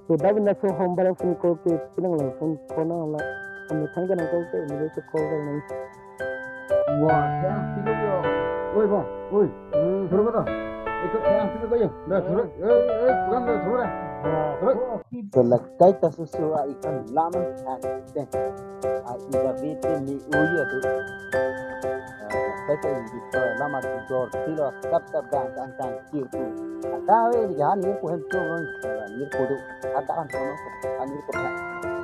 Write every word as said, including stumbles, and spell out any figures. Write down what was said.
So, dak bina so hom barang phone call ke pinang lang, phone call nang la. Kami thang ke nang call ke, ini so call ke nang. Wah, yang pinang yo. Oi, bang, oi. Hmm. Thuruk kata? Itu yang pinang yo. Dah, thuruk. Eh, eh, bukan dah, thuruk dah. Thuruk. Selakai ta susu a ikan laman kan. A ida viti mi uya tu. Selakai ta ini kita lama didor silo tap tap dang dang dang kiu tu. Kave ini kan ini kuhen tu non. Ini kudu ada kan tu non. Ini kudu.